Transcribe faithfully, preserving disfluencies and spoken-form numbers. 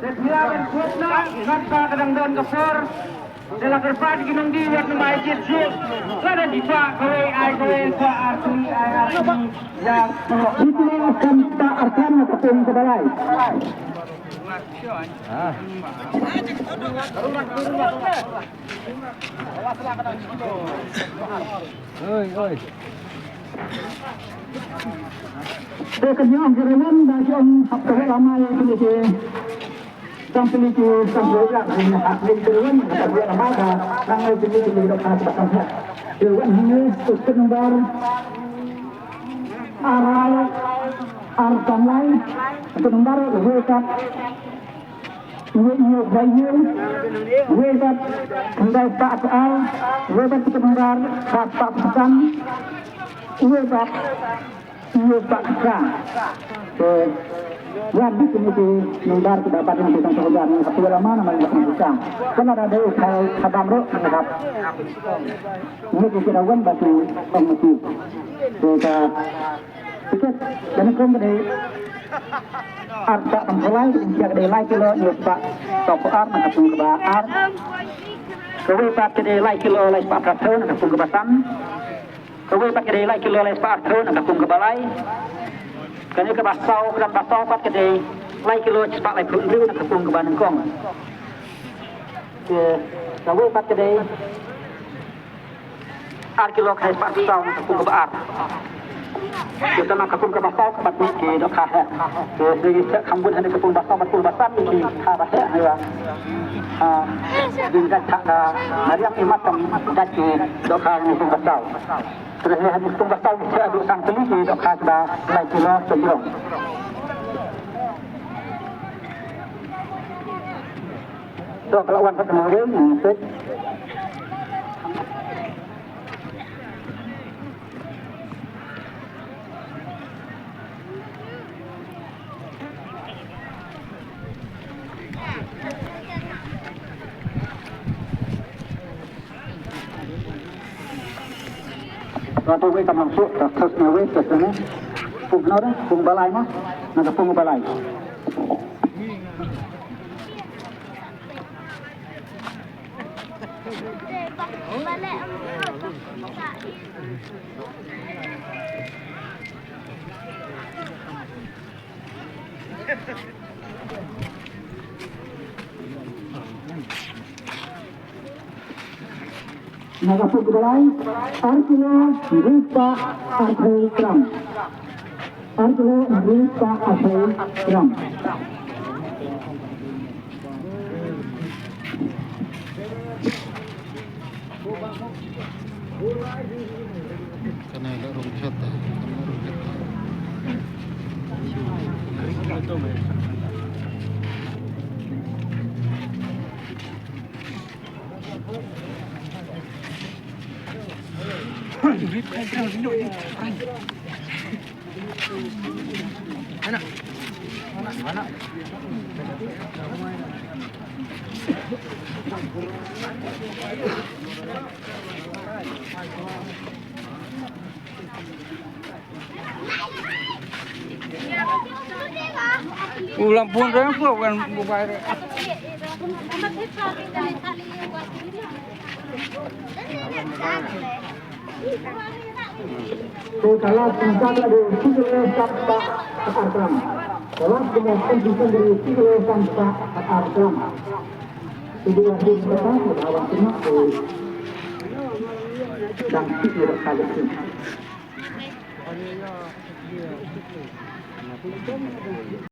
Te phi lah ban khot noh, ngat ba ka dang don ka por. Te la kyrpad ki nongdie wat nym ai jied shuh. Lada ki kwah kawei ai kawei, kwah ar tylli ai ar tylli. Ïa, ïa, ïa, kam ta ar kam na ka pung ka balai. Oi, oi. Te ka jong ki riewin ba ki ong hap ka wei lama ïa kine ki. Tang kine ki tang kine ki hap kine ki riewin ka wei lama ka nang ïa kine ki dohkha ba kan hap. Ki riewin hangne ka kut number ar lai, ar tam lai, ka kut number wei ka Uwei ïew ba ïew, uwei bad khyndai spah ar, uwei bad khyndai spah san, uwei bad ïew spah khyndai. Te ïa di kine ki number ki da bad kine ki tang sawdong ka tu lama namar ïa kine ki tang. Kane da dei ka khadam ruh kane ka. Kine ki kira wan ba tu ong mati. Te ka Tiket ba nyngkong ka dei ar spah pynphew lai, ka dei lai kilo ïew spah sawphew ar na ka pung kaba ar. Kawei pat ka dei lai kilo lai spah phra phew na ka pung kaba san. Kawei pat ka dei lai kilo lai spah ar phew na ka pung kaba lai. Kane kaba saw, kdang ba saw pat ka dei lai kilo spah laiphew hynriew na ka pung kaba nyngkong. Kawei pat ka dei ar kilo khyndai spah saw na ka pung kaba ar. Te na ka pung kaba saw ka pat mih ki dohkha heh. Te shisha kham bun hangne ka pung ba saw bad pung ba san ki kha ba heh hangno. Ha, dang jait ka mariang imat kam jait ki dohkha hangne pung ba saw. Te hangne pung ba saw ki shisha dei san tylli ki dohkha ba lai kilo sejrong. To, ka la wan pat ka nongrim, hmm, peit. Ka tu wei kam lang suk, ka thos ne wei, ka tu ne. Pung nor, pung balai ma, na ka pung balai. Na ka pung balai, ar kilo, hynriew spah arphew gram. Ar kilo, hynriew spah arphew gram. Kane la rung khet ta, kane la rung khet ta. U lam pun reng ko wen mobile. Te ka last pynshai ka dei shi kilo san spah ar gram. Ka last pynshai ka dei shi kilo san spah ar gram. Te dei shi kilo san spah ar gram. Dang shi kilo san spah.